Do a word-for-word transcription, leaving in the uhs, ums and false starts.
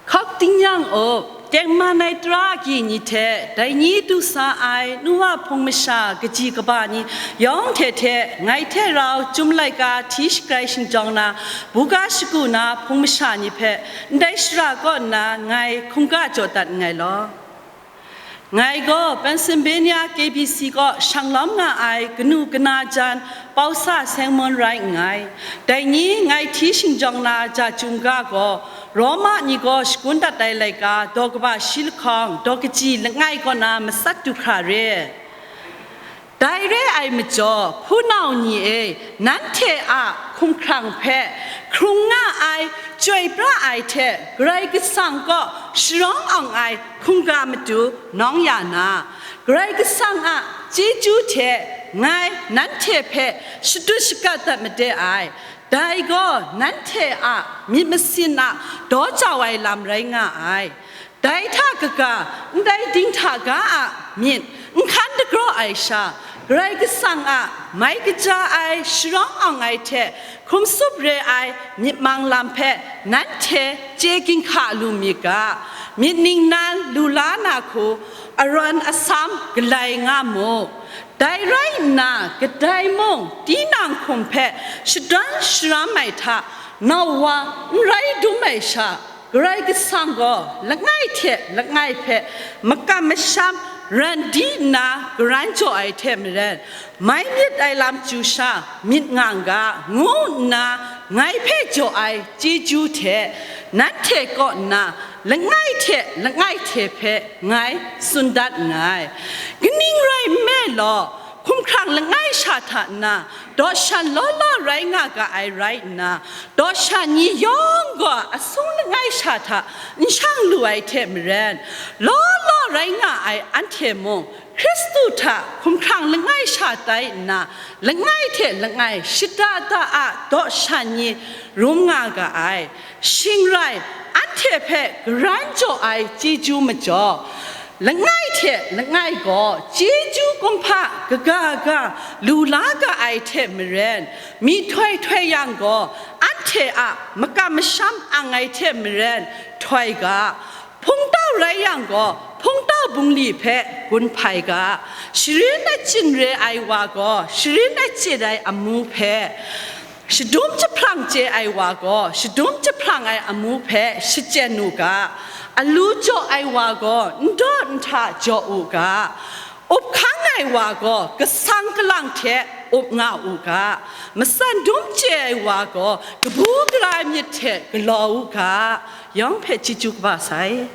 Hkawk tingnyang up, tengman ai tara agyi ni hte dai ni du sa ai nu wa hpung masha kaji kaba ni yawng hte hte ngai hte rau Chyum laika hti shagrai shingjawng na, buga shagu na hpung masha ni hpe ndai shara kaw nna ngai hkungga jaw dat nngai law. Ngai gaw Pennsylvania K B C kaw shang lawm nga ai kanu kana jan Pausa Sengmun rai nngai. Dai ni ngai hti shingjawng na ja chyum ga gaw, Roma ni gaw shakun dat ai laika daw kaba shi lahkawng, daw kaji langai kaw na matsat du hkra re. Dai re ai majaw, hpunau ni e, nanhte a hkumhkrang hpe hkrung nga ai, chyoi pra ai hte Karai Kasang kaw sharawng awng ai hkungga matu nawng ya na, Karai Kasang a chyeju hte ngai nanhte hpe shadut shakat dat made ai, dai gaw nanhte a myit masin a daw jau ai lam rai nga ai. Dai hta kaga, ndai dinghta ga a myit n hkan dagraw ai sha, Karai Kasang a mai kaja ai sharawng awng ai hte hkrum sup re ai myit mang lam hpe nanhte chye ginhka lu myit ga, myit ningnan lu la na hku arawn asam galai nga mu. Dai rai nna, kadai mung tinang hkum hpe shadawn sharam ai hta, nau wa n rai dum ai sha, Karai Kasang gaw langai hte langai hpe makam masham ran di nna garan jaw ai hte maren, mai myit ai lam chyu sha myit nga n ga, ngu nna ngai hpe jaw ai chyeju hte nanhte kaw nna langai hte langai hte hpe ngai tsun dat nngai. Kaning rai nme law, hkumhkrang langai sha hta nna, daw shan law law rai nga ga ai rai nna, daw shan ni yawng gaw asung langai sha hta n shang lu ai hte maren, law law rai nga ai anhte mung, Hkristu hta hkumhkrang langai sha tai nna, langai hte langai shada da a daw shan ni rum nga ga ai. Shing rai, anhte hpe garan jaw ai chyeju majaw, langai hte langai gaw chyeju kumhpa kaga ga lu la ga ai hte maren, myihtoi htoi yang gaw, anhte a makam masham ang ai hte maren htoi ga, hpungtau rai yang gaw, hpungtau bungli hpe gun hpai ga, sharin achyin re ai wa gaw, sharin achyin ai amu hpe, shadum jahprang chye ai wa gaw, shadum jahprang ai amu hpe shachyen u ga, alu jaw ai wa gaw, n daw n hta jaw u ga, up hkang ai wa gaw, kasang kalang hte up nga u ga, matsan dum chye ai wa gaw, kabu gara myit hte galaw u ga, yawng hpe chyeju kaba sai.